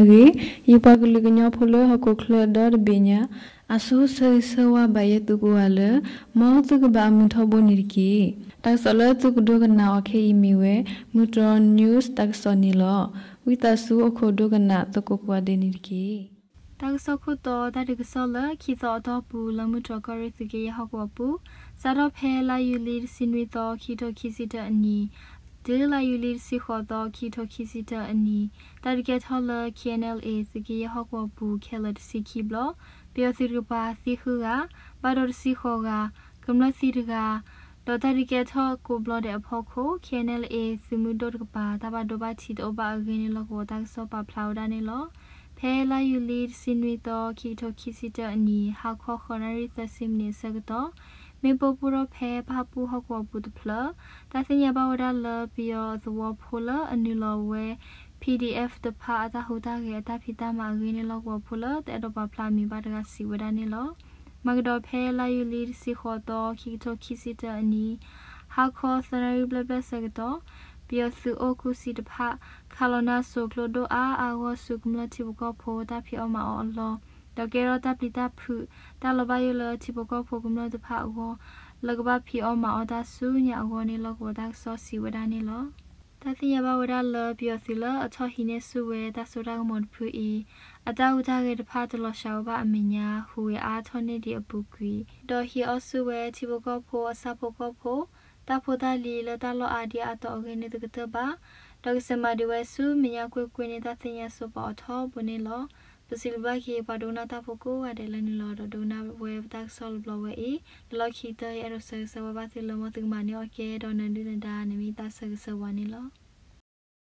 ဂ့ၤ, ယပှၤကလုာ်ကညီဖိလၢဟီၣ်ခိၣ်ချၢဒီတဘ့ၣ်ညါ, အဆိဆၢဂ့ၤဆၢဝါဘၣ်ယဲသုကိးဂၤလၢ မ်သုကဘၣ်အမုာ်ထီဘိန့ၣ်တက့ၢ်. တၢ်ကစီၣ်လၢသုကဒိကနၣ်အီၤခဲအံၤမ့ၢ်ဝဲ မုၢ်တြီၢ် news တၢ်ကစီၣ်န့ၣ်လီၤ. ဝံသးစူၤအိၣ်ခိးဒိကနၣ်သကိးကိးဂၤဒဲးန့ၣ်တက့ၢ်. တၢ်ကစီၣ်ခိၣ်တီ တၢ်ဒုးကစီၣ်လၢ ခံသီအတီၢ်ပူၤလၢမုၢ်တြီၢ်ကီၢ်ရ့ၣ်သုးက့ယဲၢ်ဟီၣ်ကဝီၤပူၤ, စးထီၣ်ဖဲလါယူၤလံတဆံနွံသီ ခံကထိခံဆံတၢအနံၤ, တုၤလါယူၤလံတဆံဃိးသီ ခံကထိခံဆံတၢအနံၤ, တၢ်ဒုးကဲထီၣ်လၢ K N L A သုးက့ယဲၢ်ဟီၣ်ကဝီၤပူၤခဲလၢာ်တဆံခံဘျီ, ပယီၤသုးတကပၤသံဃုဂၤ, ဘၣ်ဒိတဆံဃိးဂၤ, ကမျၢၢ်သံတဂၤ, ဒီးတၢ်ဒုးကဲထီၣ်ကိးဘျီဒဲးအဖီခိၣ် K N L A သုးမုၢ်ဒိၣ်တကပၤ တၢ်ဘၣ်ဒိဘၣ်ထံးတအိၣ်ဘၣ်အဂ့ၢ်န့ၣ် လီၢ်ကဝီၤတၢ်ကစီၣ်ပာ်ဖျါဝဲဒၣ်န့ၣ်လီၤ. ဖဲလါယူၤလံတဆံနွံသီ ခံကထိခံဆံတၢအနံၤ ဟါခီဃိးနၣ်ရံၣ်သၢဆံမံးနံးအဆၢကတီၢ် မ့ၣ်ပိၢ်ပိၢ်ထီၣ်ဖဲပၣ်ဟးပူၣ်ဟီၣ်ကဝီၤပူၤတဖျၢၣ်, တၢ်သ့ၣ်ညါဘၣ်ဝဲဒၣ်လၢပယီၤသဝီဖိလၢအနုာ်လီၤဝဲ P D F တဖၣ်အတၢ်ဟူးတၢ်ဂဲၤအတၢ်ဖံးတၢ်မၤအဂ့ၢ်န့ၣ် လီၢ်ကဝီၤဖိလၢတအဲၣ်ဒိးပာ်ဖျါအမံၤဘၣ်တဂၤစံးဝဲဒၣ်န့ၣ်လီၤ. မၤကဒီးဖဲလါယူၤလံတဆံဃိးသီ ခံကထိခံဆံတၢအနံၤ ဟါခီသၢနၣ်ရံၣ်ဘျဲၣ်ဘျဲၣ်ဆၢကတီၢ် ပယီၤသုးအိၣ်ကူစံတဖၣ် ခးလီၤနါစိၤကျိဒိၣ်အါအါအဂီၢ်ဆူကမျၢၢ်ထံဖိကီၢ်ဖိတၢ်ဖံးအီၣ်မၤအီၣ်အလီၢ်, ဒီးကဲထီၣ်တၢ်ပျံၤတၢ်ဖုး တၢ်လီၤဘၣ်ယိၣ်လၢထံဖိကီၢ်ဖိကမျၢၢ်တဖၣ်အဂီၢ် လၢကဘၣ်ဖံးအီၣ်မၤအီၣ်တၢ်ဆူညါအဂီၢ်န့ၣ် လီၢ်ကဝီၤတၢ်ကစီၣ်စံးဝဲဒၣ်န့ၣ်လီၤ. တၢ်သ့ၣ်ညါဘၣ်ဝဲဒၣ်လၢ ပယီၤသုးလၢအထီၣ်ဟံးန့ၢ်ဆူၣ်ဝဲတၢ်စိတၢ်ကမီၤတဖုအံၤ အတၢ်ဟူးတၢ်ဂဲၤတဖၣ်တလီၤစှၤဝဲဘၣ်အမဲာ်ညါ ဟူးဂဲၤအါထီၣ်န့ၢ်ဒံးအပူၤကွံာ်, ဒီးဟံးအီၣ်ဆူၣ်ဝဲထံဖိကီၢ်ဖိအဆၣ်ဖိကီၢ်ဖိ တၢ်ဖိတၢ်လံၤလၢတၢ်လီၢ်အါဒံအါတီၤအဂ့ၢ်န့ၣ်တကတၢၢ်ဘၣ်, ဒီးကစဲးမၤဒံးဝဲဆူမဲာ်ညါကွ့ၢ်ကွ့ၢ်န့ၣ် တၢ်သ့ၣ်ညါစိပာ်အီၤထီဘိန့ၣ်လီၤ. ပစံးဘျုးဘၣ်က့ၤပှၤဒိကနၣ်တၢ်ဖိကိးဂၤဒဲးလၢနုာ်လီၤ ဒီးဒိကနၣ်ဝဲပတၢ်ကစီၣ်လၢဘျီဝဲအံၤ, လၢလီၢ်ခံကတၢၢ် ယအဲၣ်ဒိးဆၢဂ့ၤဆၢဝါဘၣ်သုလၢ မ်သုကမၤန့ၢ်အီၣ်ကဲ ဒီးနဒုၣ်နဒါန့ၣ်မ့ၢ်တၢ်ဆၢဂ့ၤဆၢဝါန့ၣ်လီၤ.